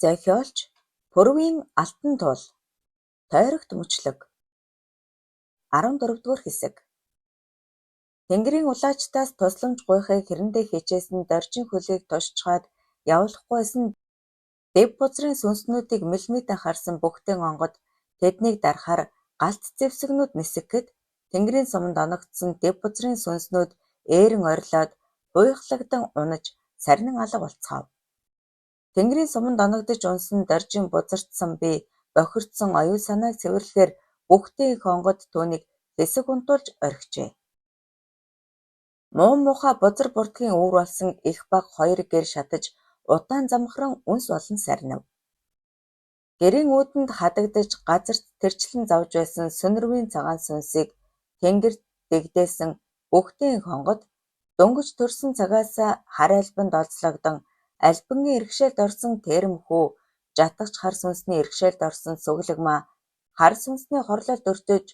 Зохиолч Пүрэвийн Алтантуул. Тойрогт мөчлөг. 14-р хэсэг. Тэнгэрийн улаачдаас тусламж гуйхыг хэрэндээ хичээсэн Доржийн хөлийг тушчихаад явуулахгүй байсан дэв бузрын сүнснүүдийг мэлмидэн харсан Бүхтээн онгод тэднийг дарахаар галт зэвсэгнүүд нисгэхэд Тэнгэрийн суманд оногдсон дэв бузрын сүнснүүд ээрэн орилоод хуйхлагдан унаж сарнин алга болцгоов. Тэнгэрийн суманд оногдож унсан Доржийн бузардсан бие бохирдсон оюун санааг цэвэрлэхээр Бүхтээн эх онгод түүнийг хэсэг унтуулж орхижээ. Муу муухай бузар бурдгийн өвөр болсон эх бага хоёр гэр шатаж удаан замхран үнс болон сарнив. Гэрийн үүдэнд хадагдаж газарт тэрчлэн зовж байсан сөнөрвийн цагаан сүнсийг тэнгэрт дэгдээсэн Бүхтээн эх онгод дөнгөж төрсөн цагаасаа хар албанд олзлогдон альбангийн иргэшээлд орсон Тэрэм хүү, жатагч хар сүнсний иргэшээлд орсон Сүглэгмаа, хар сүнсний хорлолд өртөж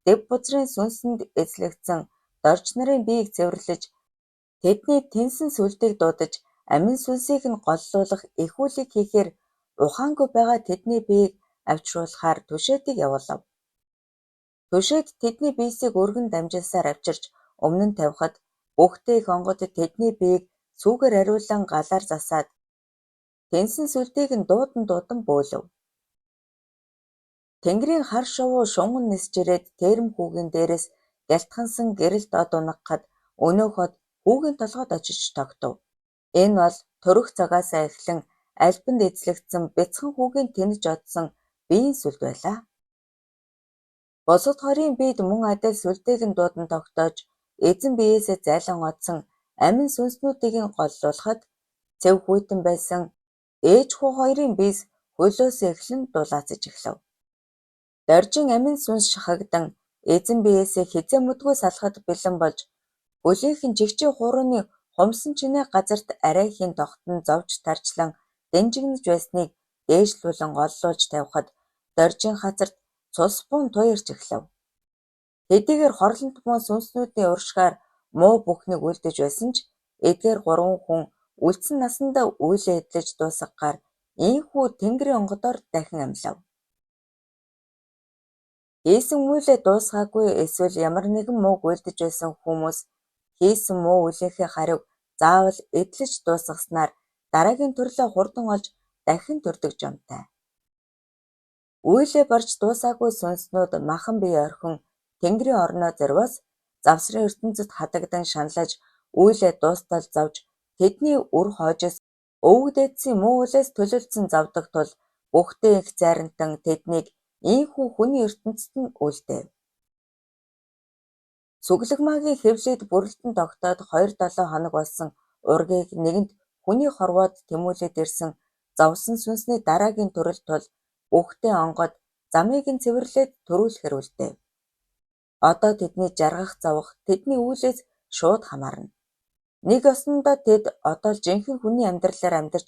дэв бузрын сүнсэнд эзлэгдсэн Дорж нарын биеийг цэвэрлэж тэдний тэнсэн сүлдийг дуудаж амин сүнсийг нь голлуулах эх үйлийг хийхээр ухаангүй байгаа тэдний биеийг авчруулахаар Түшээдийг явуулав. Түшээд тэдний биесийг өргөн дамжилсаар авчирч өмнө нь тавихад Бүхтээн эх онгод тэдний биеийг сүүгээр ариулан галаар засаад тэнсэн сүлдийг нь дуудан дуудан бөөлөв. Тэнгэрийн хар шувуу шунган нисэж ирээд Тэрэм хүүгийн дээрээс гялтгансан гэрэлд од унагахад өнөөх од хүүгийн толгойд очиж тогтов. Энэ бол төрөх цагаасаа эхлэн албанд эзлэгдсэн бяцхан хүүгийн тэнэж одсон биеийн сүлд байлаа. Бусад хоёрын биед мөн адил сүлдийг нь дуудан тогтоож эзэн биеэсээ зайлан одсон амин сүнснүүдийг нь голлуулахад цэв хүйтэн байсан ээж хүү хоёрын биес хөлөөс эхлэн дулаацаж эхлэв. Доржийн амин сүнс шахагдан эзэн биеэсээ хэзээ мэдгүй салахад бэлэн болж хөлийнх нь чигчээ хурууны хумсан чинээ газарт арайхийн тогтон зовж тарчлан дэнжигнэж байсныг дээшлүүлэн голлуулж тавихад Доржийн хацарт цус буун туярч эхлэв. Хэдийгээр хорлонт муу сүнснүүдийн уршгаар муу бүхнийг үлдэж байсан ч эдгээр гурван хүн үлдсэн насандаа үйлээ эдлэж дуусгахаар ийнхүү Тэнгэрийн онгодоор дахин амьлав. Хийсэн үйлээ дуусгаагүй эсвэл ямар нэгэн мууг үйлдэж байсан хүмүүс хийсэн муу үйлийнхээ хариуг заавал эдлэж дуусгаснаар дараагийн төрлөө хурдан олж дахин төрдөг жамтай. Үйлээ барьж дуусаагүй сүнснүүд махан бие орхин Тэнгэрийн орноо зориуд завсрын ертөнцөд хадагдан шаналж үйлээ дуустал зовж тэдний үр хойжоос өвөг дээдсийн муу үйлээс төлөлдсөн зовдог тул Бүхтээн эх зайрантан тэднийг ийнхүү хүний ертөнцөд нь үлдээв. Сүглэгмаагийн хэвлийд бүрэлдэн тогтоод 2-7 хоног болсон ургийг нэгэнт хүний хорвоод тэмүүлээд ирсэн зовсон сүнсний дараагийн төрөл тул Бүхтээн онгод замыг нь цэвэрлээд төрүүлэхээр үлдээв. Одоо тэдний жаргах зовох тэдний үйлээс шууд хамаарна. Нэг ёсондоо тэд одоо л жинхэнэ хүний амьдралаар амьдарч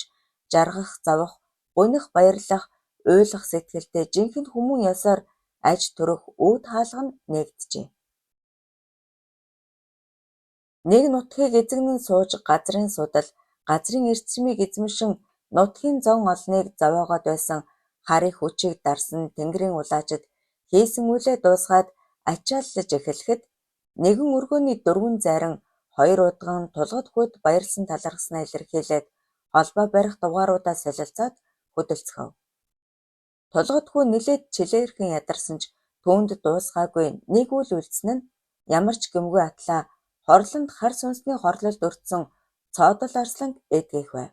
жаргах зовох, гуних баярлах, уйлах сэтгэлтэй жинхэнэ хүмүүн ёсоор аж төрөх үүд хаалга нь нээгджээ. Нэг нутгийг эзэгнэн сууж газрын судал, газрын эрчмийг эзэмшин нутгийн зовон олныг зовоогоод байсан хар их хүчийг дарсан Тэнгэрийн улаачид хийсэн үйлээ дуусгаад ачааллаж эхлэхэд нэгэн өргөөний дөрвөн зайран хоёр удган тулгад хүйд баярлсан талархаснаа илэрхийлээд холбоо барих дугааруудаа солилцоод хөдөлцгөөв. Тулгад хүү нэлээд чилээрхэн ядарсан ч түүнд дуусгаагүй нэг үйл үлдсэн нь ямар ч гэмгүй атлаа хорлонд хар сүнсний хорлолд өртсөн Цоодол арсланг эдгэх байв.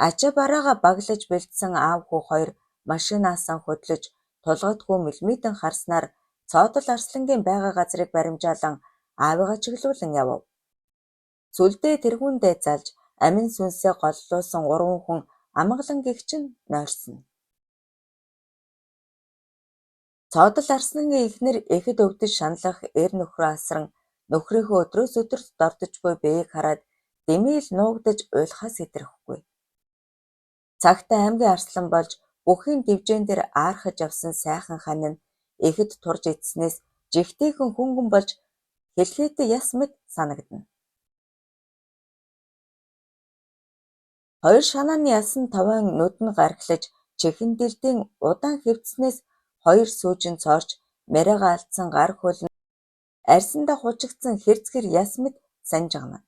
Ачаа бараагаа баглаж бэлдсэн аав хүү хоёр машинаасаа хөдлөж тулгад хүү мэлмидэн харснаар Цоодол арслангийн байгаа газрыг баримжаалан аавыгаа чиглүүлэн явав. Сүлдээ тэргүүндээ залж амин сүнсээ голлуулсан гурван хүн амгалан гэгч нь нойрсоно. Цоодол арслангийн эхнэр эхэд өвдөж шаналах эр нөхрөө асран нөхрийнхөө өдрөөс өдөрт дордож буй биеийг хараад дэмий л нуугдаж уйлахаас идэрэхгүй. Цагтай аймгийн арслан болж бүхийн дэвжээн дээр аархаж явсан сайхан хань нь эхэд турж идсэнээс жигтэйхэн хөнгөн болж хэлхээтэй яс мэт санагдана. Хоёр шанааны ясан тавиан нүд нь гархилаж чихэн дэлдийн удаан хэвтсэнээс хоёр сүүжин цоорч мариагаа алдсан гар хөл нь арьсандаа хучигдсан хэрцгэр яс мэт санжигнана.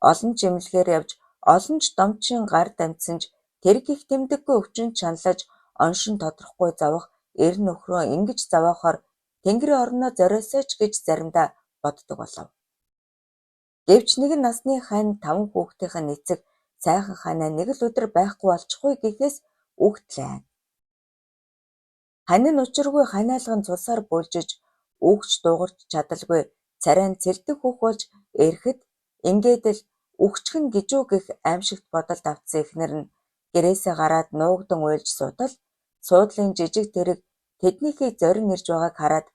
Олон ч эмнэлгээр явж, олон ч домчийн гар дамжсан ч тэр гэх тэмдэггүй өвчинд шаналлаж оншин тодрохгүй зовох эр нөхрөө ингэж зовоохоор тэнгэрийн орноо зориосой ч гэж заримдаа боддог болов. Гэвч нэгэн насны хань таван хүүхдийнх нь эцэг сайхан ханай нэг л өдөр байхгүй болчихгүй гэхээс үхтлээ. Хань нь учиргүй ханиалган цусаар бөөлжиж, үхэж дуугарч чадалгүй царай нь цэлдэх хөх болж ирэхэд ингээд л үхчихнэ гэж үү гэх аймшигт бодолд автсан эхнэр нь гэрээсээ гараад нуугдан уйлж суутал суудлын жижиг тэрэг тэднийхийг зорин ирж байгааг хараад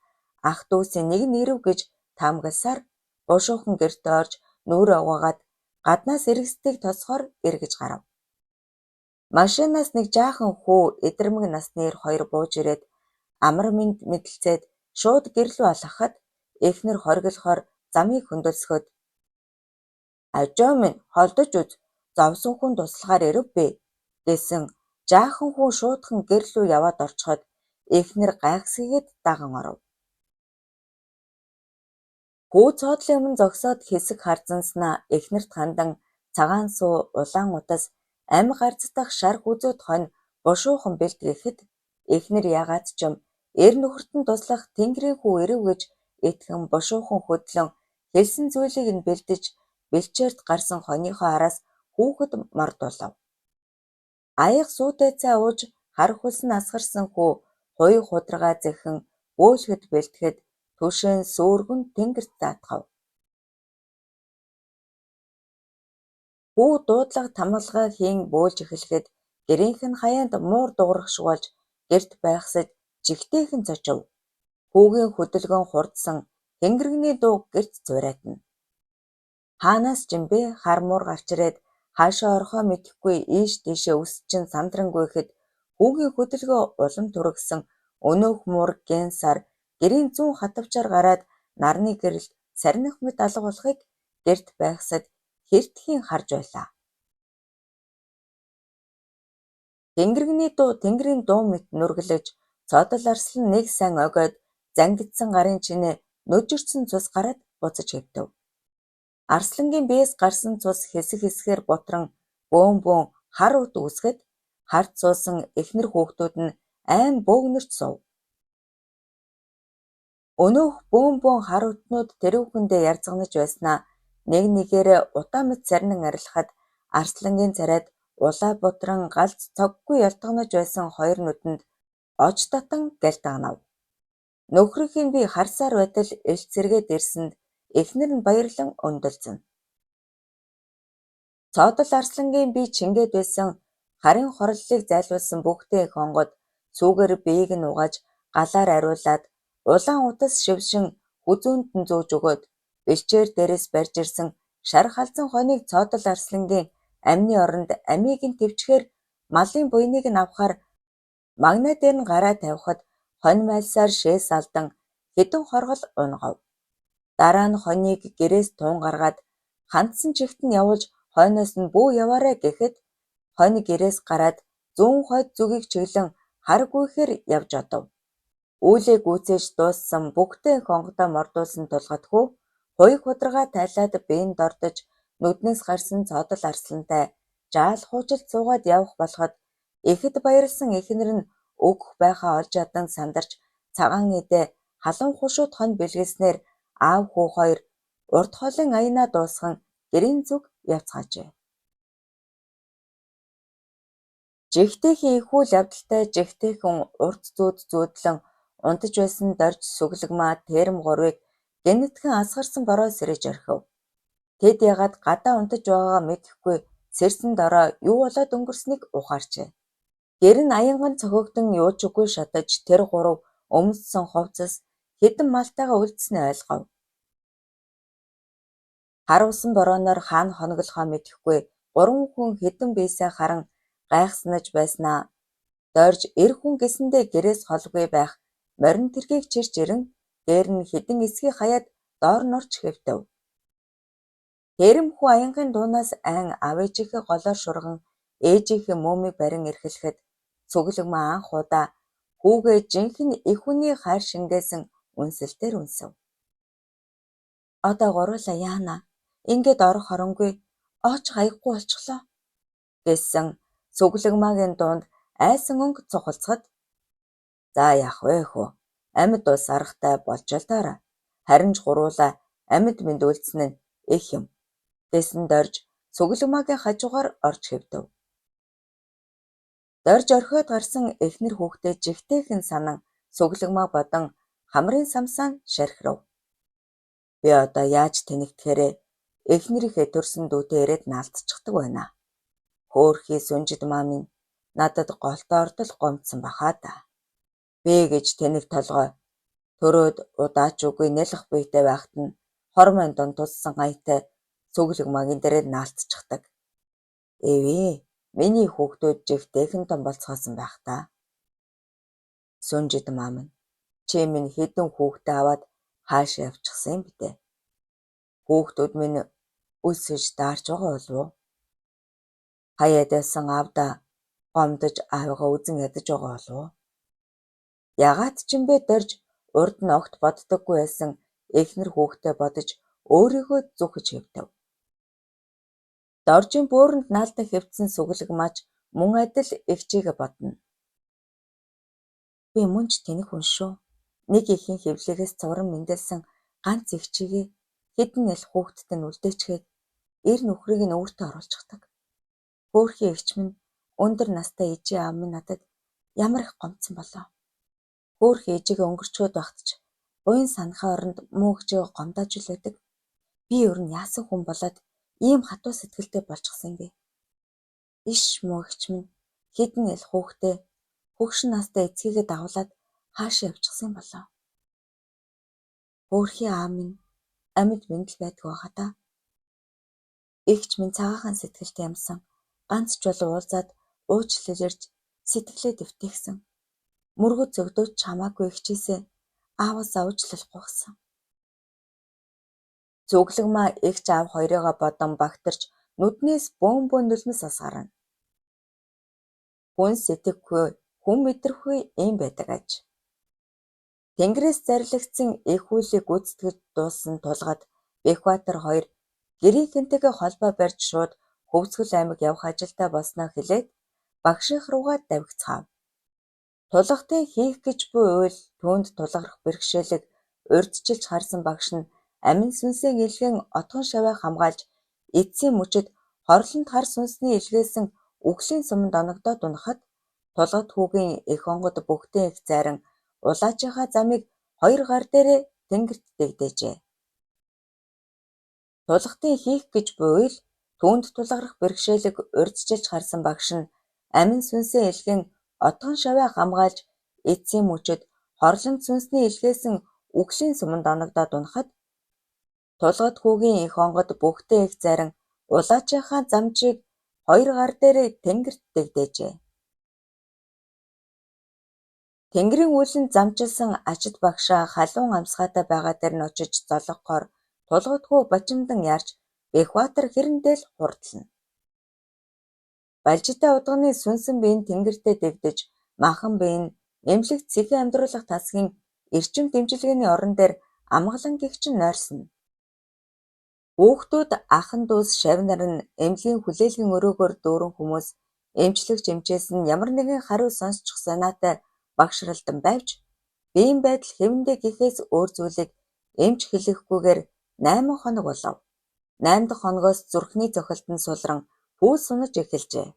ах дүүсийн нэг нь ирэв гэж таамагласаар бушуухан гэртээ орж нүүрээ угаагаад гаднаас эргэсдгийг тосгохоор эргэж гарав. Машинаас нэг жаахан хүү эдэрмэг насны эр хоёр бууж ирээд амар мэнд мэдлцээд шууд гэр лүү алхахад эхнэр хоригдлохоор замыг хөндөөлсөхөд "Ажоо минь холдож үз, зовсон хүн туслахаар ирэв би" гэсэн жаахан хүү шуудхан гэр лүү яваад орчихоод эхнэр гайхсхийгээд даган оров. Хүү цоодлын өмнө зогсоод хэсэг харзанснаа эхнэрт хандан цагаан суу, улаан утас, амь гарцдах шар хүзүүт хонь бушуухан бэлд гэхэд эхнэр яагаад ч юм эр нөхөрт нь туслах тэнгэрийн хүү ирэв гэж итгэн бушуухан хөдлөн хэлсэн зүйлийг нь бэлдэж бэлчээрт гарсан хонийнхоо араас хүүхэд мордуулав. Аяга сүүтэй цай ууж хар хөлс нь асгарсан хүү хуйг хударгаа зэхэн бөөлөхөд бэлтгэхэд түшээн сөөргөн тэнгэрт даатгав. Хүү дуудлага тамгалгаа хийн бөөлж эхлэхэд гэрийнх нь хаяанд муур дуугарах шиг болж гэрт байхсаж жигтэйхэн цочив. Хүүгийн хөдөлгөөн хурдсан хэнгэрэгний дуу гэрт цуурайтна. Хаанаас ч юм бэ хар муур гарч ирээд хаашаа орохоо мэдэхгүй ийш тийшээ үс чинь сандрангүй гэхэд хүүгийн хөдөлгөөн улам түргэсэн өнөөх муур гэн сар гэрийн зүүн хатавчаар гараад нарны гэрэлд сарних мэт алга болохыг гэрт байхсад хэртхийн харж байлаа. Тэнгэрэгний дуу тэнгэрийн дуу мэт нүргэлэж, цоодол арслан нэг сайн огойд зангидсан гарын чинээ нүжирсэн цус гараад буцаж хэвтэв. Арслангийн биеэс гарсан цус хэсэг хэсгээр бутран бөөн бөөн хар ут үүсгэхэд хард суусан эхнэр хүүхдүүд нь айн бөөгнөрч суув. Өнөөх бөөн бөөн хар утнууд тэрүүхэндээ ярцганаж байснаа нэг нэгээрээ утаа мэт сарнин арилгахад арслангийн царайд улаа бутран галз цоггүй ялтганаж байсан хоёр нүдэнд ож татан галданав. Нөхрийнх нь бие харсаар байтал элч сэргээд ирсэнд эхнэр нь баярлан өндөрлөсөн. Цоодол арслангийн бие чингээд байсан харын хорлолыг зайлуулсан бүхтэй эх онгод сүүгээр биеийг нь угааж галаар ариулаад улаан утас шившин хүзүүнд нь зүүж өгөөд бэлчээр дээрээс барьж ирсэн шар халзан хонийг цоодол арслангийн амины оронд амийг нь тэвчгээр малын буяныг нь авахар магнай дээр нь гараа тавихад хонь майлсаар шээс алдан хэдэн хоргол унагав. Дараа нь хонийг гэрээс туун гаргаад хандсан чигт нь явуулж хойноос нь бүү яваарай гэхэд хонь гэрээс гараад зүүн хойд зүгийг чиглэн хар гүйхээр явж одов. Үүлээ гүйцээж дууссан бүхтэй эх онгодоо мордуулсан тулгад хүү хуйг хударгаа тайлаад биеийн дордож нүднээс гарсан цоодол арслантай жаал хуучилд суугаад явах болоход ихэд баярлсан эхнэр нь өгөх байхаа олж ядан сандарч цагаан эдээ халуун хушууд хонь бэлгэлснээр аав хүү хоёр урт холын аянаа дуусган гэрийн зүг явцгаажээ. Жигтэйхэн энэхүү л явдалтай жигтэйхэн урт зүүд зүүдлэн унтаж байсан дорж сүглэгмаа Терэм гурвыг гэнэтхэн асгарсан бороо сэрэж орхив. Тэд яагаад гадаа унтаж байгаагаа мэдэхгүй сэрсэн дорой юу болоод өнгөрснийг ухаарчээ. Гэр нь аянган цохигдон юу ч үгүй шатаж тэр гурав өмссөн хувцас хэдэн малтайгаа үлдсэнээ ойлгов. Хар усан борооноор хаана хоноглохоо мэдэхгүй гурван хүн хэдэн биесээ харан гайхсанаж байснаа дорж эр хүн гэсэндээ гэрээс холгүй байх морин тэргийг чирч ирэн дээр нь хэдэн эсхий хаяад доор нь орж хэвтэв. Тэрэм хүү аянгаын дуунаас айн аав ээжийнхээ голоор шурган ээжийнхээ мөөмийг барин эрхлэхэд Цүглэгмаа анх удаа хүүгээ жинхэнэ эх хүний хайр шингээсэн үнсэлтээр үнсэв. Одоо гуруулаа яана? Ингээд орох оронгүй оочих аягагүй болчихлоо гэсэн Цүглэгмаагийн дунд айсан өнгө цухалдсаад "За яах вэ хөө? Амьд улс аргатай болж л даарай. Харин ч гуруулаа амьд мэнд үлдсэн нь их юм" гэсэн Дорж Цүглэгмаагийн хажуугаар орж хэвтэв. Дорж орхиод гарсан эхнэр хүүхдээ жигтэйхэн санан Цүглэгмаа бодон хамрын самсаа нь шархирав. Би одоо яаж тэнэгдэхээрээ эхнэрийнхээ төрсөн дүүтэй ирээд наалдчихдаг байна. Хөөрхий Сүнжид маа минь надад голтой ордол гомдсон байх аа даа. Би гэж тэнэг толгой төрөөд удаач үгүй нялх биетэй байхад нь хормойн дунд туссан аятай Цүглэгмаагийн дээрээ наалдчихдаг. Эвээ миний хүүхдүүд жигтэйхэн том болцгоосон байх даа. Сүнжид маа минь чи минь хэдэн хүүхдээ аваад хаашаа явчихсан юм бэ? Хүүхдүүд минь өлсөж даарч байгаа болов уу? Хаяад явсан аавдаа гомдож аавыгаа үзэн ядаж байгаа болов уу? Ягаад ч юм бэ Дорж урд нь огт боддоггүй байсан эхнэр хүүхдээ бодож өөрийгөө зүхэж хэвтэв. Доржийн бөөрөнд наалдан хэвтсэн Цүглэгмаа ч мөн адил эгчийгээ бодно. Би мөн ч тэнэг хүн шүү. Нэг эхийн хэвлэгээс цувран мэндэлсэн ганц эгчийгээ хэдэн нялх хүүхэдтэй нь үлдээчхээд эр нөхрийг нь өөртөө оруулчихдаг. Хөөрхий эгч минь өндөр настай ээжийн аав минь надад ямар их гомдсон болоо. Хөөрхий ээжийгээ өнгөрчхөөд байхад ч буян санахын оронд муу эгчийгээ гомдоож л байдаг. Би ер нь яасан хүн болоод ийм хатуу сэтгэлтэй болчихсон юм бэ? Иш муу эгч минь хэдэн нялх хүүхдээ хөгшин настай эцгийгээ дагуулад хаашаа явчихсан юм болоо. Хөөрхий аав минь амьд мэнд л байдаг байх аа даа. Эгч минь цагаахан сэтгэлтэй юмсан. Ганц ч болов уулзаад уучлал ирж сэтгэлээ дэвтээгсэн. Мөргөд зөгдөөч ч хамаагүй эгчээсээ ааваасаа уучлал гуйхсан. Цүглэгмаа эгч аав хоёрыгоо бодон багтарч нүднээс бөөн бөөн нулимс ас гарна. Хүн сэтгэхгүй, хүн мэдрэхгүй ийм байдаг аж. Тэнгэрээс зарлигдсан эх үйлийг гүйцэтгэж дууссан Тулгад Бэхбаатар хоёр гэрийнхэнтэйгээ холбоо барьж шууд Хөвсгөл аймаг явах ажилтай болсноо хэлээд багшийнх руугаа давхицгаав. Тулгатын хийх гэж буй уйл түүнд тулгарх бэрхшээлийг урьдчилж харсан багш нь амин сүнсээ илгээн отгон шавиа хамгаалж эцсийн мөчид хорлонд хар сүнсний илгээсэн үхлийн суманд оногдоод унахад Тулгат хүүгийн эх онгод бүхтэн их зайран улаачийнхаа замыг хоёр гар дээрээ тэнгэрт дэгдээжээ. Тулгатын хийх гэж буй уйл түүнд тулгарх бэрхшээлийг урьдчилж харсан багш нь амин сүнсээ илгээн отгон шавиа хамгаалж эцсийн мөчид хорлонд сүнсний илгээсэн үхлийн суманд оногдоод унахад Тулгат хүүгийн эх онгод бүхтэн их зайран улаачийнхаа замчийг хоёр гар дээрээ тэнгэрт дэгдээжээ. Тэнгэрийн үүлэнд замчилсан Ажид багшаа халуун амьсгаатай байгаа дээр нь очиж золгохоор Тулгат хүү бачимдан яарч Бэхбаатар хэрэндээ л хурдлана. Балжитай удганы сүнсэн бие нь тэнгэртээ дэгдэж, махан бие нь эмнэлэгт сэхэн амьдруулах тасгийн эрчим дэмжлэгээний орон дээр амгалан гэгчин нойрсоно. Хүүхдүүд, ахын дүүс, шавь нар нь эмнэлгийн хүлээлгэн өрөөгөөр дүүрэн хүмүүс эмчлэгч эмчээс нь ямар нэгэн хариу сонсчих санаатай багшралдан байвч биеийн байдал хэвэндээ гэхээс өөр зүйлийг эмч хэлэхгүйгээр 8 хоног болов. 8 дахь хоногоос зүрхний цохилт нь сулран хүйс унаж эхэлжээ.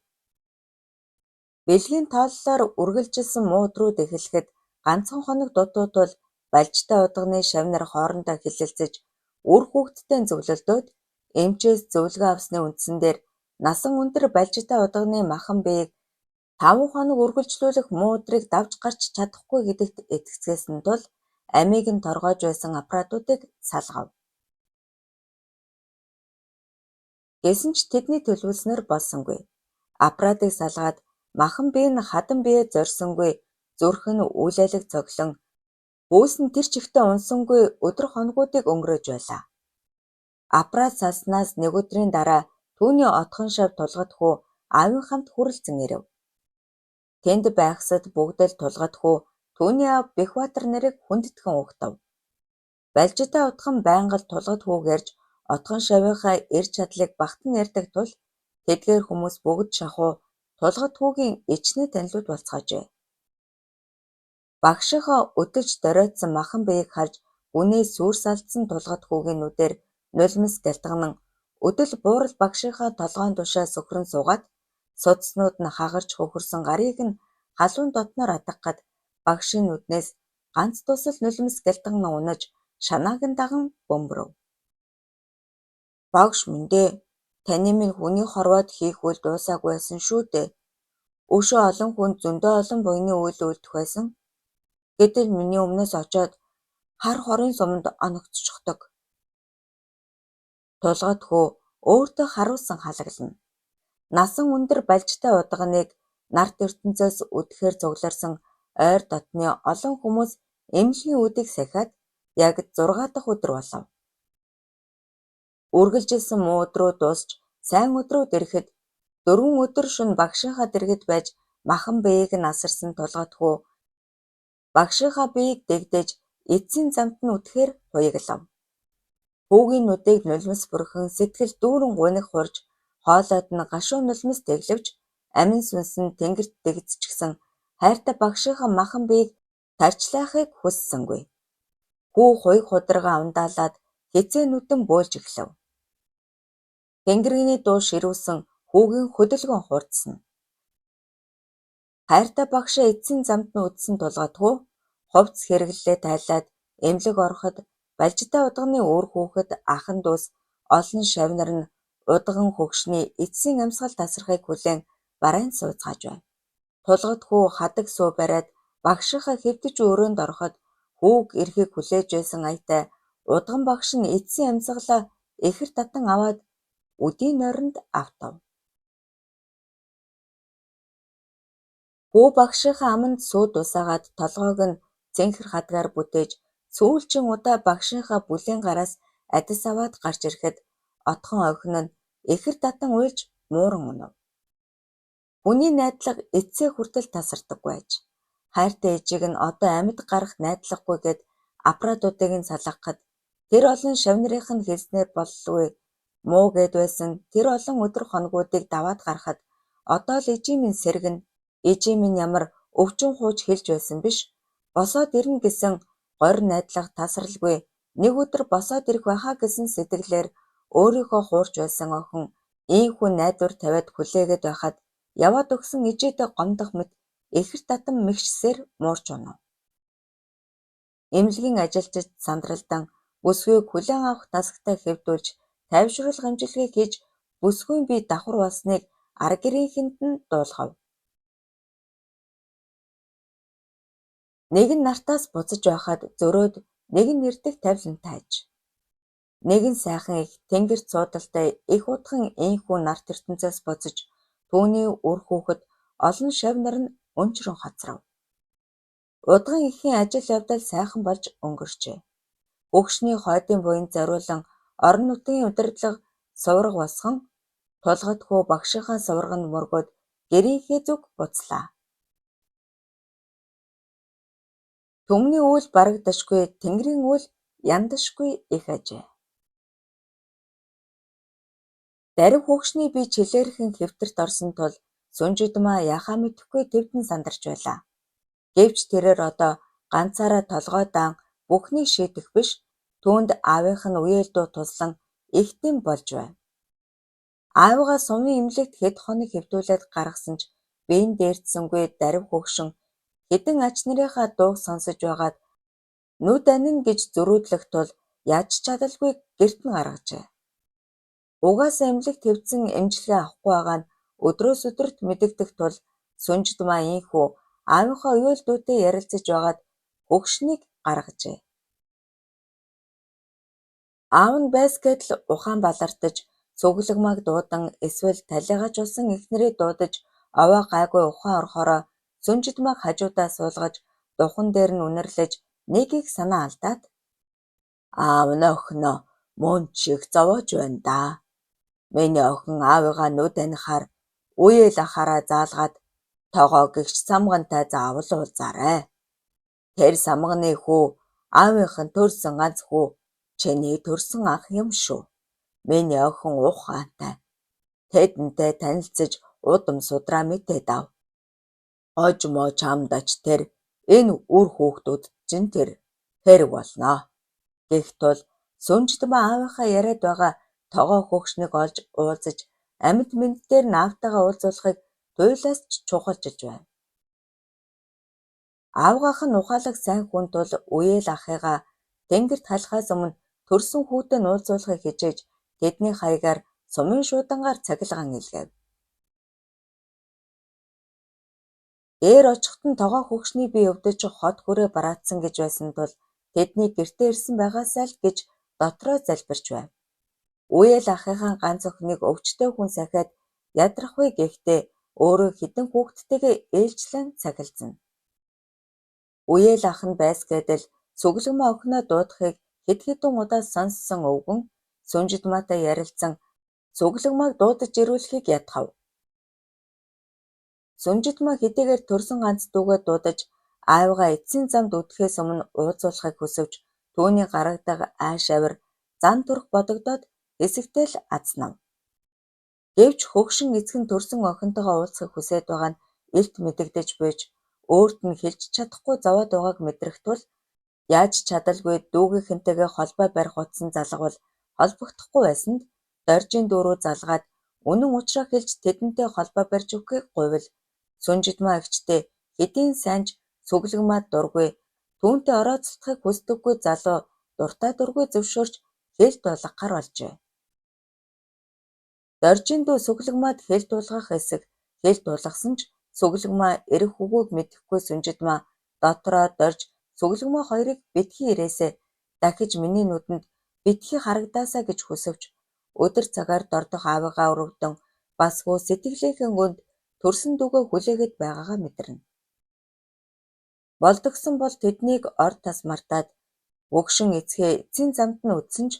Бэлгийн тооллоор үргэлжилсэн муу өдрүүд эхлэхэд ганцхан хоног дутуу тул Балжитай удганы шавь нар хоорондоо хэлэлцэж үр хүүхэдтэй зөвлөлдөөд эмчээс зөвлөгөө авсны үндсэн дээр насан өндөр Балжитай удганы махан биеийг 5 хоног үргэлжлүүлэх муу өдрийг давж гарч чадахгүй гэдэгт итгэцгээсэн тул амийг нь торгойж байсан аппаратуудыг салгав. Гэсэн ч тэдний төлөвлөснөөр болсонгүй. Аппаратыг салгаад махан бие нь хадам биеэ зорьсонгүй, зүрх нь үл алиг цоглон, хүйс нь тэр чигтээ унасангүй өдөр хоногуудыг өнгөрөөж байлаа. Апраад салснаас нэг өдрийн дараа түүний отхон шавь Тулгат хүү аавын хамт хүрэлцэн ирэв. Тэнд байхсад бүгд л Тулгат хүү түүний аав Бэхбаатар нарыг хүндэтгэн угтав. Балжитай удхан байнга л Тулгат хүүг ярьж отхон шавийнхаа эрч чадлыг багтан ярьдаг тул тэдгээр хүмүүс бүгд шахуу Тулгат хүүгийн ичнэ танилуд болцгаажээ. Багшийнхаа өдөлж доройтсон махан биеийг харж гүнээ сүрс алдсан Тулгат хүүгийн нүдээр нулимс гялтганан өдөл буурал багшийнхаа толгойн тушаа сөхрөн суугаад судснууд нь хагарч хөхөрсөн гарыг нь халуун дотноор атгахад багшийн нүднээс ганц дусал нулимс гялтганан унаж шанааг нь даган бөмбөрөв. Багш минь дээ, таны минь хүний хорвоод хийх үйл дуусаагүй байсан шүү дээ. Өшөө олон хүнд зөндөө олон буяны үйл үйлдэх байсан. Гэтэл миний өмнөөс очоод хар хорын суманд оногдчихдог. Тулгат хүү өөртөө харуулсан халаглана. Насан өндөр балжтай удганыг нарт ертөнцөөс үдэхээр цугларсан ойр дотны олон хүмүүс эмнэлгийн үүдийг сахиад яг 6 дахь өдөр болов. Үргэлжилсэн муу өдрүүд дуусч сайн өдрүүд ирэхэд 4 өдөр шөнө багшийнхаа дэргэд байж махан биеийг нь асарсан Тулгат хүү багшийнхаа биеийг дэгдэж эцсийн замд нь үдэхээр хуяглав. Хүүгийн нүдийг нулимс бүрхэн сэтгэл дүүрэн гуниг хурж, хоолойд нь гашуун нулимс тэглэвч амин сүнс нь тэнгэрт дэгдчихсэн хайртай багшийнхаа махан биеийг тарчлаахыг хүссэнгүй. Хүү хуйг хударгаа ундаалаад хэзээ нүдэн бөөлж эхлэв. Тэнгэрийн дуу ширүүсэн хүүгийн хөдөлгөөн хурдсана. Хайртай багшаа эцсийн замд нь үдсэн Тулгат хүү хувцас хэрэглэлээ тайлаад эмнэлэг ороход Балжитай удганы үр хүүхэд ахан дүүс олон шавь нар нь удган хөгшний эцсийн амьсгал тасрахыг хүлээн барайнд сууцгааж байв. Тулгат хүү хадаг суу бариад багшийнхаа хэвтэж өрөөнд ороход хүүг ирэхийг хүлээж байсан аятай удган багш нь эцсийн амьсгалаа ихэр татан аваад үдийн нойронд автав. Хүү багшийнхаа аманд сүү дусаагаад толгойг нь цэнхэр хадгаар бүтээж сүүлчийн удаа багшийнхаа бүлээн гараас адис аваад гарч ирэхэд отхон охин нь ихэр татан уйлж мууран унав. Хүний найдлага эцсээ хүртэл тасардаггүй аж. Хайртай ээжийг нь одоо амьд гарах найдлагагүй гээд аппаратуудыг нь салгахад тэр олон шавь нарын нь хэлснээр бололгүй муу гээд байсан тэр олон өдөр хоногуудыг даваад гарахад одоо л ээжийн минь сэргэнэ, ээжийн минь ямар өвчин хууч хэлж байсан биш, босоод ирнэ гэсэн горь найдлага тасралгүй нэг өдөр босоод ирэх байхаа гэсэн сэтгэлээр өөрийнхөө хуурч байсан охин ийнхүү найдвар тавиад хүлээгээд байхад яваад өгсөн ээжийдээ гомдох мэт ихэр татам мэгшсээр муурч унав. Эмнэлгийн ажилчид сандралдан бүсгүйг хүлээн авах тасагтай хэвдүүлж тайвшруулах эмчилгээ хийж бүсгүйн бие давхар болсныг ар гэрийнхэнд нь дуулгав. Нэг нь нартаас буцаж байхад зөрөөд нэг нь ирдэг тавилантай аж. Нэгэн сайхан их тэнгэрт суудалтай их удхан ийнхүү нарт ертөнцөөс буцаж түүний үр хүүхэд олон шавь нар нь өнчрөн хоцров. Удган эхийн ажил явдал сайхан болж өнгөрчээ. Хөгшний хойдын буянд зориулан орон нутгийн удирдлага сувраг босгон Тулгат хүү багшийнхаа сувраганд мөргөөд гэрийнхээ зүг буцлаа. Түмний үйл барагдашгүй, тэнгэрийн үйл яндашгүй их ажээ. Дарив хөгшний бие чилээрхэн хэвтэрт орсон тул Сүнжидмаа яахаа мэдэхгүй тэвдэн сандарч байлаа. Гэвч тэрээр одоо ганцаараа толгой даан бүхнийг шийдэх биш, түүнд аавынх нь үеэл дүү туслан эгтэм болж байв. Аавыгаа сумын эмнэлэгт хэд хоног хэвтүүлээд гаргасан ч биеийн дээрдсэнгүй дарив хөгшин хэдэн ач нарынхаа дууг сонсож байгаад нүд анина гэж зөрүүдлэх тул яаж ч чадалгүй гэрт нь гаргажээ. Угаасаа эмнэлэгт хэвтсэн эмчилгээ авахгүй байгаа нь өдрөөс өдөрт мэдэгдэх тул Сүнжидмаа ийнхүү аавынхаа уяал дүүтэй ярилцаж байгаад хөгшнийг гаргажээ. Аав нь байсгэдэл ухаан балартаж цүглэгмааг дуудан эсвэл талийгач болсон эхнэрээ дуудаж овоо гайгүй ухаан орохоороо Сүнжидмааг хажуудаа суулгаж духан дээр нь үнэрлэж нэг их санаа алдаад "Аав нь охиноо Мөн шиг зовоож байна даа. Миний охин аавыгаа нүд анихаар үеэл ахаараа заалгаад Тогоо гэгч Самгантай заавал уулзаарай. Тэр Самганы хүү аавынх нь төрсөн ганц хүү чиний төрсөн ах юм шүү. Миний охин ухаантай. Тэдэнтэй танилцаж удам судраа мэдээд ав. Хожмоо чамд ач тэр энэ үр хүүхдүүд чинь тэр хэрэг болно. Гэх тул Сүнжидмаа аавынхаа яриад байгаа Тогоо хөгшнийг олж уулзаж амьд мэнд дээр нь аавтайгаа уулзуулахыг туйлаас ч чухалчилж байв. Аавгайх нь ухаалаг сайн хүн тул үеэл ахыгаа тэнгэрт халихаас өмнө төрсөн хүүтэй нь уулзуулахыг хичээж тэдний хаягаар сумын шуудангаар цахилгаан илгээв. Дээр очиход нь Тогоо хөгшний бие өвдөж хот хүрээ бараатсан гэж байсан тул тэдний гэртээ ирсэн байгаасай л гэж дотроо залбирч байв. Үеэл ахынхаа ганц охиныг өвчтөй хүн сахиад ядрахгүй гэхдээ өөрөө хэдэн хүүхэдтэйгээ ээлжлэн сахилцана. Үеэл ах нь байсгээдэл Сүгэлгмаа охиноо дуудахыг хэд хэдэн удаа сонссон өвгөн Сүнжидмаатай ярилцан Сүгэлгмааг дуудаж ирүүлэхийг ядхав. Сүнжидмаа хэдийгээр төрсөн ганц дүүгээ дуудаж аавыгаа эцсийн замд үдэхээс өмнө уулзуулахыг хүсэвч түүний гаргадаг ааш авир зан төрх бодогдоод хэсэгтээ л азнав. Гэвч хөгшин эцэг нь төрсөн охинтойгоо уулзахыг хүсээд байгаа нь илт мэдэгдэж буйж өөрт нь хэлж чадахгүй зовоод байгааг мэдрэх тул яаж ч чадалгүй дүүгийнхэнтэйгээ холбоо барих утас нь залгавал холбогдохгүй байсанд Доржийн дүү рүү залгаад үнэн учраа хэлж тэдэнтэй холбоо барьж өгөхийг гуйвал Сүнжидмаа эгчтэй хэдийн сайн ч Сүгэлгмаад дургүй түүнтэй орооцолдохыг хүсдэггүй залуу дуртай дургүй зөвшөөрч хэл дуулгахаар болжээ. Доржийн дүү Сүгэлгмаад хэл дуулгах хэсэг хэл дуулгасан ч Сүгэлгмаа эрэх үгүйг мэдэхгүй Сүнжидмаа дотроо Дорж Сүгэлгмаа хоёрыг битгий ирээсэй, дахиж миний нүдэнд битгий харагдаасай гэж хүсэвч өдөр цагаар дордох аавыгаа өрөвдөн басгүй сэтгэлийнхээ гүнд төрсөн дүүгээ хүлээгээд байгаагаа мэдэрнэ. Болдогсон бол тэднийг ор тас мартаад хөгшин эцгээ эцсийн замд нь үдсэн ч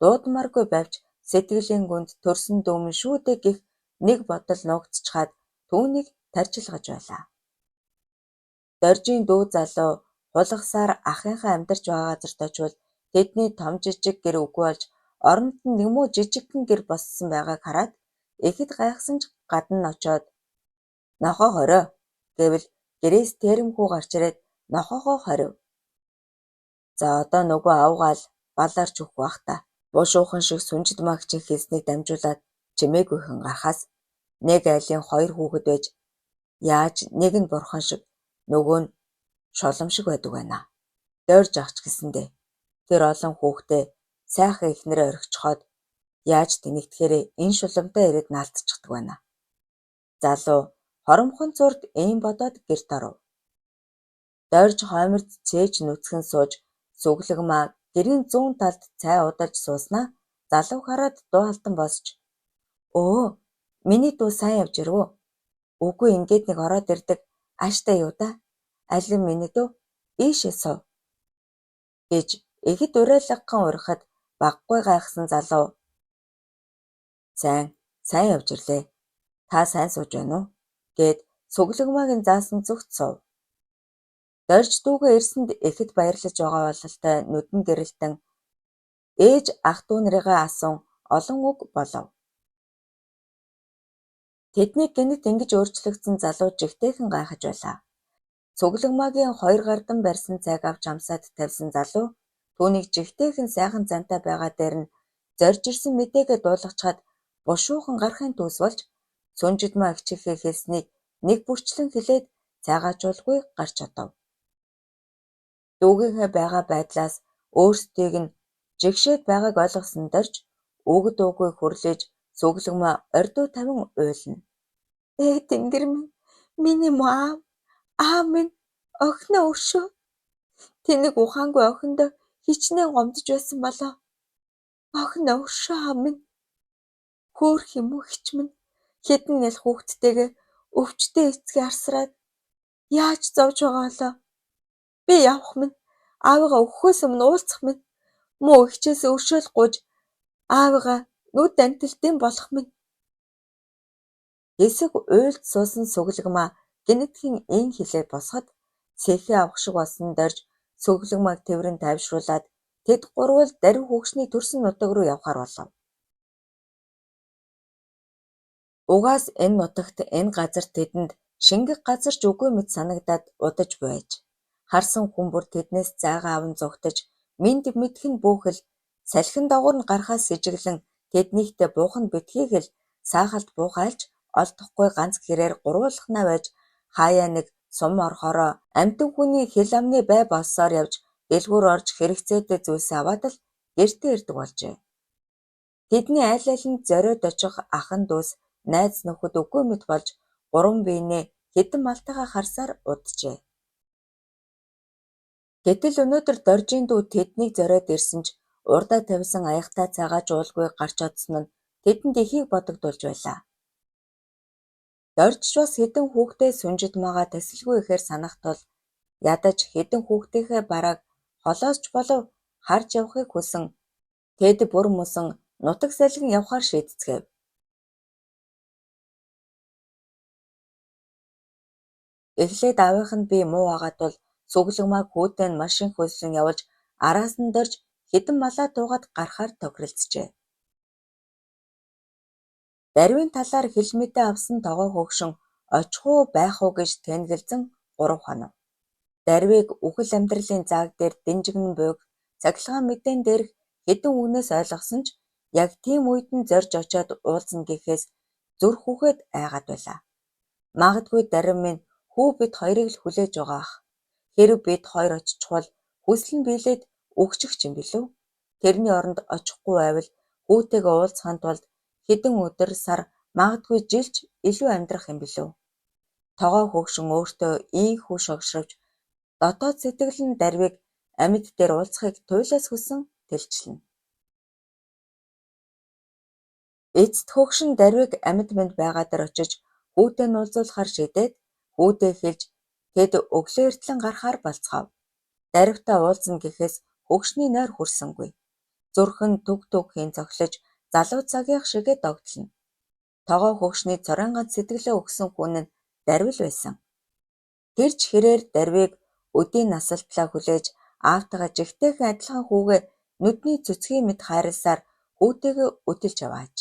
дуудмааргүй байвч сэтгэлийн гүнд төрсөн дүү минь шүү дээ гэх нэг бодол нуугдчихаад түүнийг тарчилгаж байлаа. Доржийн дүү залуу хулгасаар ахынхаа амьдарч байгаа газарт очивол тэдний том жижиг гэр үгүй болж оронд нь нэмүү жижигхэн гэр боссон байгааг хараад ихэд гайхсан ч гадна нь очоод "Нохой хорио" гэвэл гэрээс Тэрэм хүү гарч ирээд нохойгоо хорив. За одоо нөгөө авгаал баларч өгөх байх та. Бушуухан шиг Сүнжидмаа эгчийн хэлснийг дамжуулаад чимээгүйхэн гарахаас нэг айлын хоёр хүүхэд байж яаж нэг нь бурхан шиг нөгөө нь шолом шиг байдаг байна. Дорж ах ч гэсэндээ тэр олон хүүхдээ сайхан эхнэрээ орхичхоод яаж тэнэгдэхээрээ энэ шуламтай ирээд наалдчихдаг байна. Залуу хоромхон цуурд ийм бодоод гэрт оров. Дорж хойморд цээж нүцгэн сууж Сүгэлгмаа гэрийн зүүн талд цай удалж сууснаа залууг хараад дуу алдан босч "Өө, миний дүү сайн явж ирэв үү? Үгүй ингээд нэг ороод ирдэг ааштай юу даа? Алин миний дүү ийшээ суу" гэж ихэд уриалгахан урихад багагүй гайхсан залуу "Сайн, сайн явж ирлээ. Та сайн сууж байна уу?" гээд Сүгэлгмаагийн заасан зүгт суув. Дорж дүүгээ ирсэнд ихэд баярлаж байгаа бололтой нүдэн гэрэлтэн ээж ах дүү нарыгаа асуун олон үг болов. Тэднийг гэнэт ингэж өөрчлөгдсөн залуу жигтэйхэн гайхаж байлаа. Сүгэлгмаагийн хоёр гардан барьсан цайг авч амсаад тавьсан залуу түүнийг жигтэйхэн сайхан зантай байгаа дээр нь зорж ирсэн мэдээгээ дуулгачихаад бушуухан гарахын төс болж Сүнжидмаа эгчийнхээ хэлснийг нэг бүрчлэн хэлээд цайгаа жуулгүй гарч одов. Дүүгийнхээ байгаа байдлаас өөрсдийг нь жигшээд байгааг ойлгосон Дорж үг дуугүй хүрлээж Сүгэлгмаа ордуу тавин уйлна. Ээ тэнгэр минь, миний муу аав, аав минь охиноо өршөө. Тэнэг ухаангүй охиндоо хичнээн гомдож байсан болоо. Охиноо өршөө аав минь. Хөөх юм уу эгч минь хэдэн нялх хүүхэдтэйгээ өвчтөй эцгээ арсраад яаж зовж байгаа болоо. Би явах минь аавыгаа өгөхөөс өмнө уулзах минь. Муу эгчээс өршөөл гуйж Аавыгаа нүд антилтын болох минь. Хэсэг уйлд суусан Сүгэлгэмаа гэнэтхэн ийн хэлээд босоход сэхээ авах шиг болсон Дорж Сүгэлгэмааг тэврэн тайвшруулаад тэд гурвал дарви хөгшний төрсөн нутаг руу явахаар болов. Угаас энэ нутагт энэ газар тэдэнд шингэх газар ч үгүй мэт санагдаад удаж байж. Харсан хүн бүр тэднээс зайгаа аван зугтаж, мэнд мэдэх нь бөөхөл салхин догуур нь гарахаас сэжиглэн тэднийхтэй буух нь битгий хэл, саахалд буух айлч олдохгүй ганц хэрээр гурвуулхнаа байж хаяа нэг сум орохоороо амьтан хүний хэл амны бай болсоор явж дэлгүүр орж хэрэгцээтэй зүйлсээ аваад л гэртээ ирдэг болжээ. Тэдний аль алинд зориод очих ах нь дүүс, найз нөхөд үгүй мэт болж гурван биенээ хэдэн малтайгаа харсаар уджээ. Гэтэл өнөөдөр Доржийн дүү тэднийг зориод ирсэн ч урдаа тавьсан аягатай цайгаа ч уулгүй гарч одсон нь тэдэнд ихийг бодогдуулж байлаа. Дорж ч бас хэдэн хүүхдээ сүнжид магаа тасалгүй ихээр санах тул ядаж хэдэн хүүхдийнхээ барааг холоос ч болов харж явахыг хүсэн тэд бүр мөсөн нутаг салгин явахаар шийдцгээв. Эхлээд аавынх нь бие муу байгаа тул Сүгэлгэмааг хүүдээ нь машин хөлсөн явуулж араас нь Дорж хэдэн малаа туугаад гарахаар тохиролцжээ. Дарвийн талаар хэл мэдээ авсан Тогоо хөгшин очих уу байх уу гэж тэнэгэлзэн 3 хонов. Дарвийг үхэл амьдралын зааг дээр дэнжигнэн буйг цахилгаан мэдээн дээрх хэдэн үгнээс ойлгосон ч яг тийм үед нь зорж очоод уулзна гэхээс зүрх үхээд айгаад байлаа. Магадгүй Дарви минь хүү бид хоёрыг л хүлээж байгаа ах. Хэрэв бид хоёр очихвол хүсэл нь биелээд үхчих ч юм билүү. Тэрний оронд очихгүй байвал хүүтэйгээ уулзахын тулд хэдэн өдөр, сар, магадгүй жил ч илүү амьдрах юм билүү. Тогоо хөгшин өөртөө ийнхүү шогшровч дотоод сэтгэл нь Дарвийг амьд дээр уулзахыг туйлаас хүсэн тэлчлэнэ. Эцэст хөгшин Дарвийг амьд мэнд байгаа дээр очиж хүүтэй нь уулзуулахаар шийдээд хүүдээ хэлж тэд өглөө эртлэн гарахаар болцгоов. Дарвитай уулзна гэхээс хөгшний нойр хүрсэнгүй. Зүрх нь түг түг хийн цохилож залуу цагийнх шигээ догдолно. Тогоо хөгшний цорын ганц сэтгэлээ өгсөн хүн нь Дарви л байсан. Тэр ч хэрээр Дарвийг өдийн насалтлаа хүлээж аавтайгаа жигтэйхэн адилхан хүүгээ нүдний цөцгийн мэт хайрласаар хүүтэйгээ өтөлж явааж.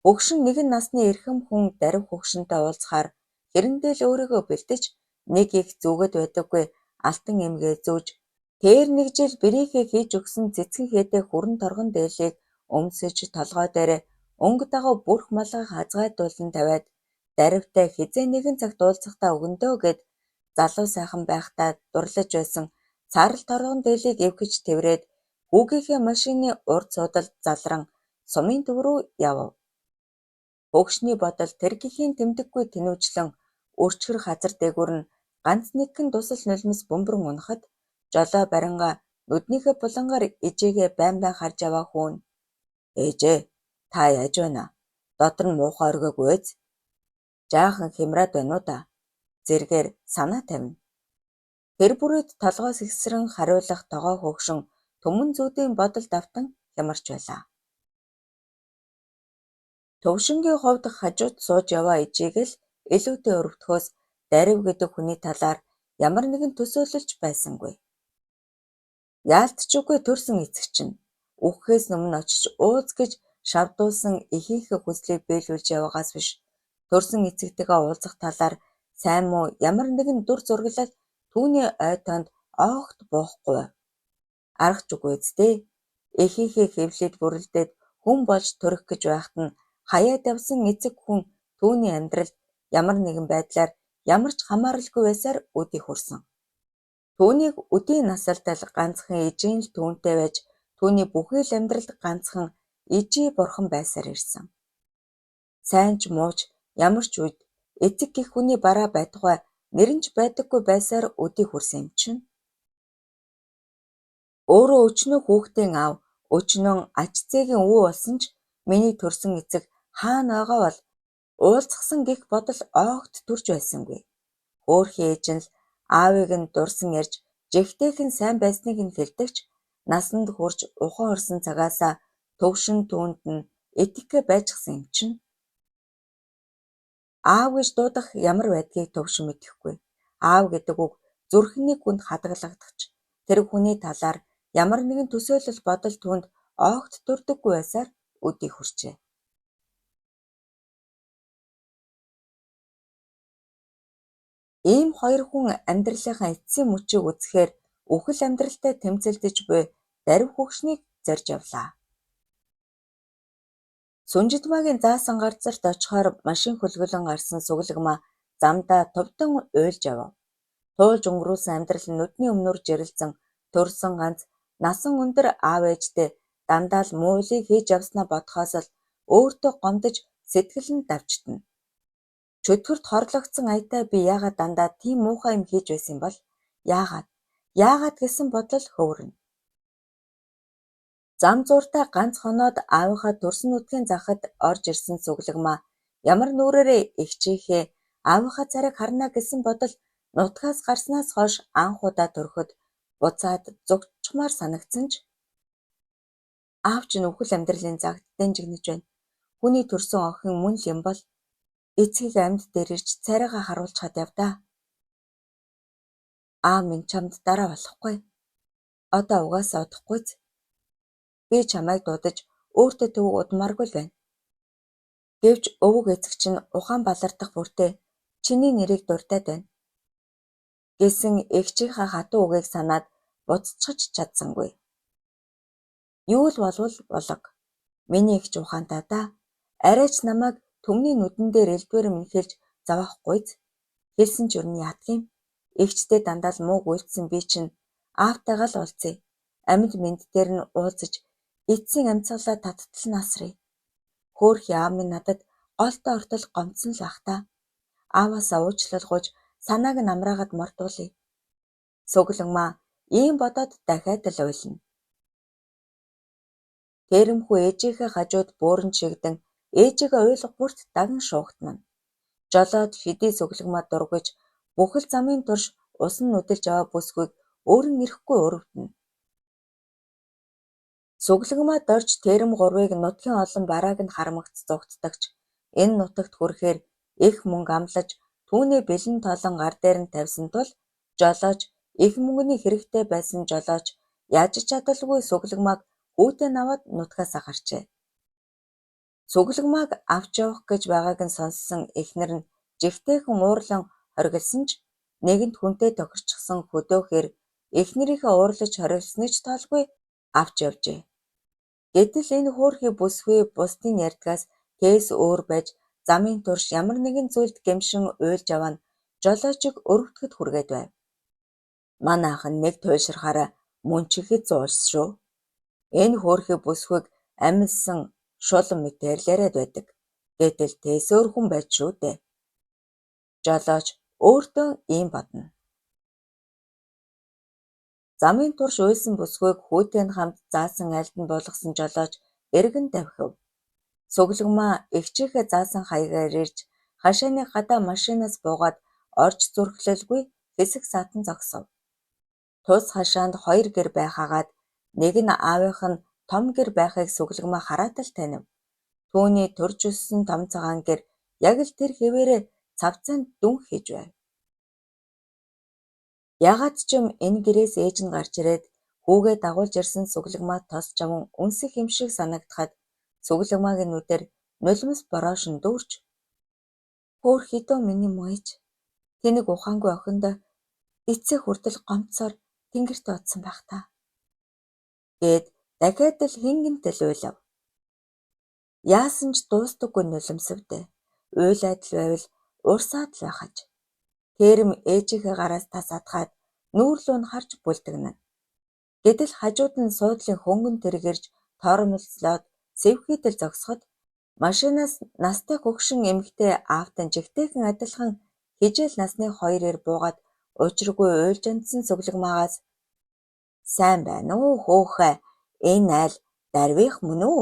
Хөгшин нэгэн насны эрхэм хүн Дарви хөгшинтэй уулзахаар хэрэндээ л өөрийгөө бэлдэж нэг их зүүгээд байдаггүй алтан эмгээ зүүж тэр нэг жил бэрийнхээ хийж өгсөн цэцгэн хээдэ хүрэн торгон дээлийг өмсөж толгой дээрээ өнгө дагав бүрх малгай хазгайдуулан тавиад Дарвитай хэзээ нэгэн цагт уулзахдаа өгөн дөө гэд залуу сайхан байхдаа дурлаж байсан цаарал торгон дээлийг эвхэж тэврээд хүүгийнхээ машины урд суудалд залран сумын төв рүү явав. Хөгшний бодол тэр гэхийн тэмдэггүй тэнүүжлэн өрчгөр хазар дээгүүр нь ганц нэгхэн дусал нулимс бөмбөрөн унахад жолоо барингаа нүднийхээ булангаар ээжийгээ байн байн харж яваа хүү нь "Ээжээ, та яаж байна? Дотор нь муухай оргиогүй биз? Жаахан хямраад байна уу даа?" зэргээр санаа тавина. Тэр бүрээд толгой сэгсрэн хариулах Тогоо хөгшин түмэн зүүдийн бодолд автан хямарч байлаа. Төвшингийн хувьд хажууд сууж яваа ээжийг л илүүтэй өрөвдөхөөс Дарви гэдэг хүний талаар ямар нэгэн төсөөлөл ч байсангүй. Яалт ч үгүй төрсөн эцэг чинь үхэхээс өмнө очиж уулз гэж шавдуулсан эхийнхээ хүслийг биелүүлж яваагаас биш төрсөн эцэгтэйгээ уулзах талаар сайн муу ямар нэгэн дүр зураглал түүний ой тоонд огт буухгүй байв. Арга ч үгүй биз дээ. Эхийнхээ хэвлэлд бүрэлдээд хүн болж төрөх гэж байхад нь хаяад явсан эцэг хүн түүний амьдралд ямар нэгэн байдлаар ямар ч хамааралгүй байсаар өдий хүрсэн. Түүнийг өдийн насалтал ганцхан ээжийн л түүнтэй байж түүний бүхий л амьдралд ганцхан ээжий бурхан байсаар ирсэн. Сайн ч муу ч ямар ч үед эцэг гэх хүний бараа байтугай нэр нь ч байдаггүй байсаар өдий хүрсэн юм чинь. Өөрөө өчнөө хүүхдийн аав, өчнөөн ач зээгийн өвөө болсон ч миний төрсөн эцэг хаана байгаа бол уулзахсан гэх бодол огт төрж байсангүй. Хөөрхий ээж нь л аавыг нь дурсан ярьж жигтэйхэн сайн байсныг нь хэлдэг ч насанд хүрч ухаан орсон цагаасаа Төвшин түүнд нь итгэхээ байжсан юм чинь. Аав гэж дуудах ямар байдгийг Төвшин мэдэхгүй. Аав гэдэг үг зүрхний гүнд хадгалагдах ч тэр хүний талаар ямар нэгэн төсөөлөл бодол түүнд огт төрдөггүй байсаар өдий хүрчээ. Ийм хоёр хүн амьдралынхаа эцсийн мөчийг үзэхээр үхэл амьдралтай тэмцэлдэж буй дарвь хөгшнийг зорьж явлаа. Сүнжидмаагийн заасан газарт очихоор машин хөлгөлөн гарсан Суглагмаа замдаа тувдан уйлж явав. Туулж өнгөрүүлсэн амьдрал нь нүдний өмнөр жирэлзэн төрсөн ганц насан өндөр аав ээждээ дандаа л муу үлийг хийж явснаа бодохоос л өөртөө гомдож сэтгэл нь давчдана. Чөтгөрт хорлогдсон аятай би яагаад дандаа тийм муухай юм хийж байсан юм бол? Яагаад? Яагаад гэсэн бодол хөвөрнө. Зам зууртаа ганц хоноод аавынхаа төрсөн нутгийн захад орж ирсэн Суглагмаа ямар нүүрээрээ эгчийнхээ аавынхаа царайг харна гэсэн бодол нутгаас гарснаас хойш анх удаа төрөхөд буцаад зугтчихмаар санагдсан ч аав чинь үхэл амьдралын загт дэнжигнэж байна. Хүний төрсөн охин мөн л юм бол эцгийг амьд дээр ирж царайгаа харуулчихаад яв даа. Аав минь чамд дараа болохгүй. Одоо угаасаа удахгүйз. Би чамайг дуудаж өөртөө төвөг удмааргүй л байна. Гэвч өвөг эцэг чинь ухаан балардах бүртээ чиний нэрийг дурдаад байна гэсэн эгчийнхээ хатуу үгийг санаад буцчихаж чадсангүй. Юу л болвол болог. Миний эгч ухаантай даа. Арай ч намайг түмний нүдэн дээр элдвээр минь хэлж зовоохгүйз. Хэлсэн ч ер нь яадаг юм. Эгчтэй дандаа л муу гүйлтсэн би чинь аавтайгаа л уулзъя. Амьд мэнд дээр нь уулзаж эцсийн амьсгалаа таттал нь асрая. Хөөрхий аав минь надад голтой ортол гомдсон л байх та. Ааваасаа уучлал гуйж санааг нь амраагаад мартуулъя. Суглангмаа ийм бодоод дахиад л уйлна. Тэрэмхүү ээжийнхээ хажууд бууран чигдэн ээжигээ уйлга бүрт даган шуугтана. Жолоод шидий Суглангмаа дургүйж бүхэл замын турш усан нүдэлж аваа бүсгүйг өөрөн ирэхгүй өрөвдөнө. Суглангмаа дорж Тэрэм гурвыг нутгийн олон барааг нь харамгц зугтдагч энэ нутагт хүрэхээр их мөнгө амлаж түүнээ бэлэн толон гар дээр нь тавьсан тул жолооч их мөнгөний хэрэгтэй байсан жолооч яаж ч чадалгүй Суглангмааг хүүтэй нь аваад нутгаасаа гарчээ. Суглангмааг авч явах гэж байгааг нь сонссон эхнэр нь жигтэйхэн уурлан хоригдсон ч нэгэнт хүнтэй тохирчихсон хөдөөхөр эхнэрийнхээ уурлаж хоригдсоныг ч тоолгүй авч явжээ. Гэтэл энэ хөөрхий бүсгүй бусдын ярьдгаас тээс өөр байж замын турш ямар нэгэн зүйлд гэмшин уйлж аваа нь жолоочийг өрөвдөхөд хүргээд байв. Манай ах нь нэг туйлшрахаараа мөн ч ихэд зуулсан шүү. Энэ хөөрхий бүсгүйг амилсан шулан мэтээр л яриад байдаг. Гэтэл тээс өөр хүн байж шүү дээ. Жолооч өөртөө ийм бодно. Замын турш уйлсан бүсгүйг хүүтэй нь хамт заасан айлд нь буулгасан жолооч эргэн давхив. Суглангмаа эгчийнхээ заасан хаягаар ирж хашааны гадаа машинаас буугаад орж зүрхлэлгүй хэсэг саатан зогсов. Тус хашаанд хоёр гэр байхаагаад нэг нь аавынх нь том гэр байхыг Суглангмаа хараад л танив. Түүний төрж өссөн том цагаан гэр яг л тэр хэвээрээ цавцайнд дүнх хийж байв. Яагаад ч юм энэ гэрээс ээж нь гарч ирээд хүүгээ дагуулж ирсэн Суглангмаа тос чаван үнсэх юм шиг санагдахад Суглангмаагийн нүдээр нулимс бороош нь дүүрч хөөрхий дөө миний муу ээж тэнэг ухаангүй охиндоо эцсээ хүртэл гомдсоор тэнгэрт одсон байх та гээд дахиад л хэнгэнтэл уйлав. Яасан ч дуустдаггүй нулимсвдээ. Уйлаад л байвал урсаад л байх аж. Тэрэм ээжийнхээ гараас тас адгаад нүүр лүү нь харж бүлтэгнэ. Гэтэл хажууд нь суудлын хөнгөн тэрэг ирж торомолцлоод сэвхийдэл зогсоход машинаас настай хөгшин эмэгтэй аавтай жигтэйхэн адилхан хижээл насны хоёр эр буугаад учиргүй уйлж амдсан Суглангмаагаас "Сайн байна уу хөөхэй, энэ айл Дарвих мөн үү?"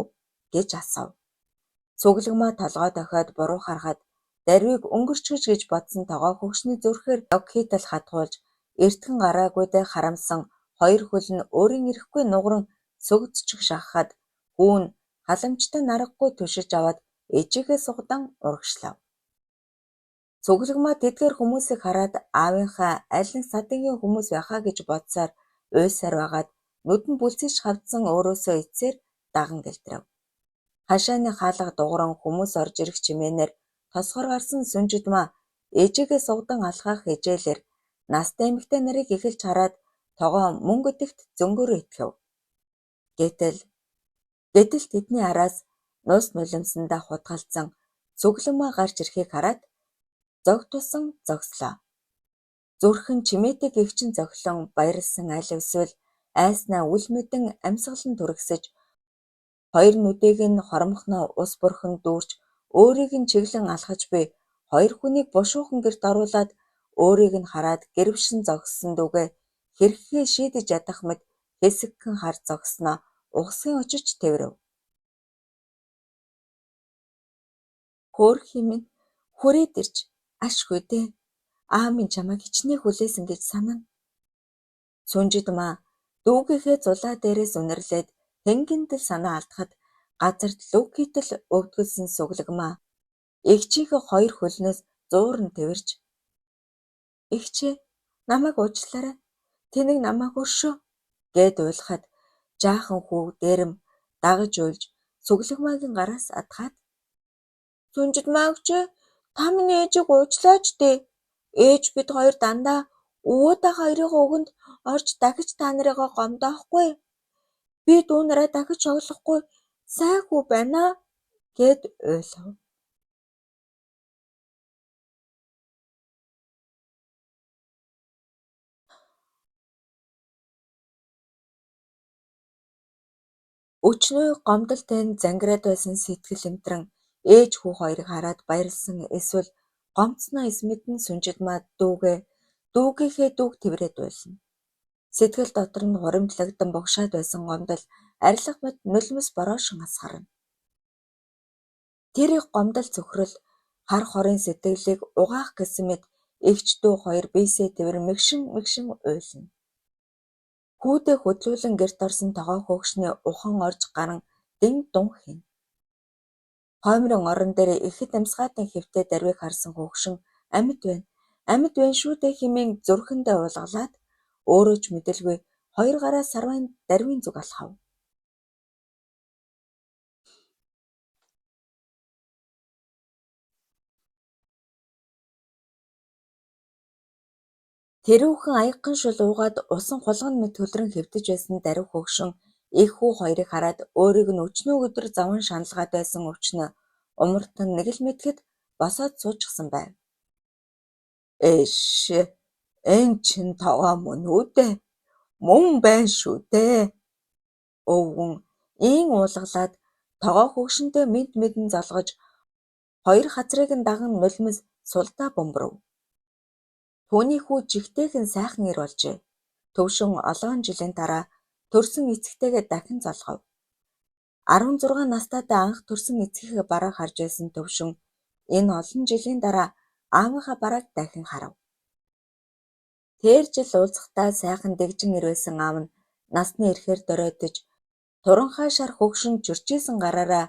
гэж асуув. Суглангмаа толгой дохиод буруу харахад Дарвийг өнгөрчихөж гэж бодсон тогоо хөгшний зүрхээр логхитал хатгуулж эртхэн гараагүйдээ харамсан хоёр хөл нь өөрийн эрэхгүй нугаран сөгдчих шахахад хүү нь халамжтай нь аргагүй түшиж аваад ээжийгээ сугдан урагшлав. Цүглэгмаа тэдгээр хүмүүсийг хараад аавынхаа аль нэг садангийн хүмүүс байхаа гэж бодсоор уйлсаар байгаад нүд нь бүлцэж хавдсан өөрөөсөө эцсээр даган гэлтрэв. Хашааны хаалга дугуран хүмүүс орж ирэх чимээнээр тосгор гарсан Сүнжидмаа ээжийгээ сугдан алхах хичээлээр настай эмэгтэй нарыг эхэлж хараад тогоо мөн гэдэгт зөнгөөрөө итгэв. Гэтэл тэдний араас нус нулимсандаа хутгалдсан Цүглэгмаа гарч ирэхийг хараад зогтулсан зогслоо. Зүрх нь чимээтэй гэгчин зохилон баярлсан аль эсвэл айснаа үл мэдэн амьсгал нь түргэсэж хоёр нүдийг нь хоромхноо ус бүрхэн дүүрч өөрийг нь чиглэн алхаж буй хоёр хүнийг бушуухан гэрт оруулаад өөрийг нь хараад гэрвшин зогссон дүүгээ хэрхээ шийдэж ядах мэт хэсэгхэн харж зогссноо угсгийн очиж тэврэв. Хөөрхий минь хүрээд ирж ашгүй дээ. Аав минь чамайг хичнээн хүлээсэн гэж санана. Сүнжидмаа дүүгийнхээ зулаа дээрээс үнэрлээд хэнгэнтэл санаа алдахад газарт лүг хийтэл өвдгөлсөн Сүглэгмаа эгчийнхээ хоёр хөлнөөс зууран тэвэрч "Эгчээ, намайг уучлаарай. Тэнэг намайг өршөө" гээд уйлахад жаахан хүү дээрэм дагаж уйлж Сүглэгмаагийн гараас адгаад "Сүнжидмаа эгчээ, та миний ээжийг уучлаач дээ. Ээж бид хоёр дандаа өвөө та хоёрын үгэнд орж дахиж та нарыгаа гомдоохгүй. Би дүү нараа дахиж шоглохгүй сайн хүү байна" гээд уйлав. Өчнөө гомдол тань зангираад байсан сэтгэл эмтрэн ээж хүү хоёрыг хараад баярлсан эсвэл гомдсоноо эс мэднэ Сүнжидмаа дүүгээ, дүүгийнхээ дүүг тэврээд уйлна. Сэтгэл дотор нь хуримтлагдан богшаад байсан гомдол арилах мэт нулимс бороошин асгарна. Тэр их гомдол цөхрөл хар хорын сэтгэлийг угаах гэсэн мэт эгч дүү хоёр биесээ тэврэн мэгшин мэгшин уйлна. Хүүдээ хөдлүүлэн гэрт орсон тогоо хөгшний ухан орж гаран дин дун хийнэ. Хоймрын орон дээр ихэд амьсгаатын хэвтэй дарвийг харсан хөгшин амьд байна, амьд байна шүү дээ хэмээн зүрхэндээ уулгалаад өөрөө ч мэдэлгүй хоёр гараа сарвайн дарвийн зүг алхав. Тэрүүхэн аягхан шул уугаад усан хулгана мэт хөлрөн хэвтэж байсан дарви хөгшин эх хүү хоёрыг хараад өөрийг нь өчнөөн өдөр зовон шаналгаад байсан өвчнөө умартан нэг л мэдэхэд босоод суучихсан байв. Ээш, энэ чинь тогоо мөн үү дээ? Мөн байна шүү дээ. Өвгөн ийн уулгалаад тогоо хөгшөнтэй мэнд мэдэн золгож хоёр хазрыг нь даган нулимс сулдаа бөмбөрөв. Түүний хүү жигтэйхэн сайхан эр болжээ. Төвшин олон жилийн дараа төрсөн эцэгтэйгээ дахин золгов. 16 настайдаа анх төрсөн эцгийнхээ барааг харж байсан Төвшин энэ олон жилийн дараа аавынхаа барааг дахин харав. Тэр жил уулзахдаа сайхан дэгжин эр байсан аав нь насны ирэхээр доройтож туранхай шар хөгшин чөрчийсэн гараараа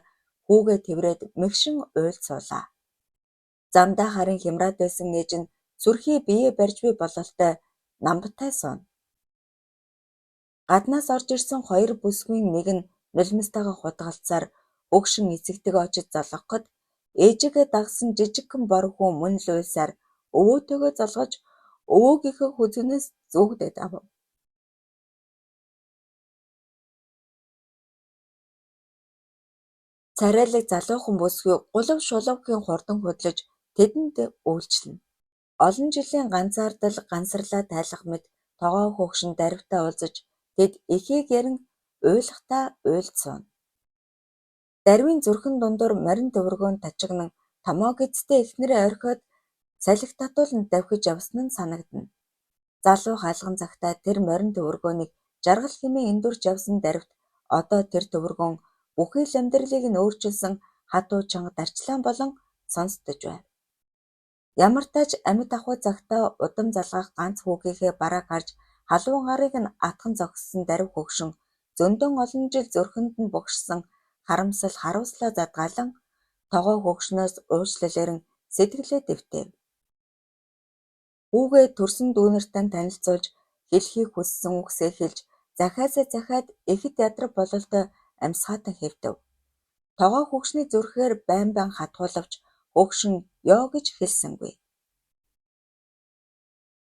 хүүгээ тэврээд мэгшин уйлд суулаа. Замдаа харин хямраад байсан ээж нь сүрхий биеэ барьж буй бололтой намбатай сууна. Гаднаас орж ирсэн хоёр бүсгүйн нэг нь нулимстайгаа хутгалцсаар хөгшин эцэгтэйгээ очиж золгоход ээжийгээ дагасан жижигхэн бор хүү мөн л уйлсаар өвөөтэйгээ золгож өвөөгийнхөө хүзүүнээс зүүгдээд авав. Царайлаг залуухан бүсгүй гулав шулавхийн хурдан хөдлөж тэдэнд үйлчилнэ. Олон жилийн ганцаардал гансарлаа тайлах мэт тогоо хөгшин дарвитай уулзаж тэд эхийг ярин уйлахдаа уйлд сууна. Дарвийн зүрхэн дундуур морин төвөргөөн тачигнан томоог эцтэй эхнэрээ орхиод салхи татуулан давхиж явсан нь санагдана. Залуу хаалган цагтаа тэр морин төвөргөөнийг жаргал хэмээн эндүрч явсан дарвит одоо тэр төвөргөөн бүхий л амьдралыг нь өөрчилсөн хатуу чанга дарчилаан болон сонсдож байв. Ямартай ч амьд ахуй цагтаа удам залгах ганц хүүгийнхээ барааг харж халуун гарыг нь атхан зогссон дарви хөгшин зөндөн олон жил зүрхэнд нь бугшсан Харамсал харуулслаа задгаалан тогоо хөгшнөөс уучлал эрен сэтгэлээ дэвтээв. Хүүгээ төрсөн дүү нартай танилцуулж, хэлэхийг хүссэн үгсээ хэлж захиасаа захиад ихэд ядраг бололтой амьсгаатан хэвтэв. Тогоо хөгшний зүрхээр байн байн хатгуулавч хөгш нь ёо гэж хэлсэнгүй.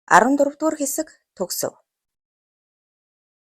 14-р хэсэг төгсөв.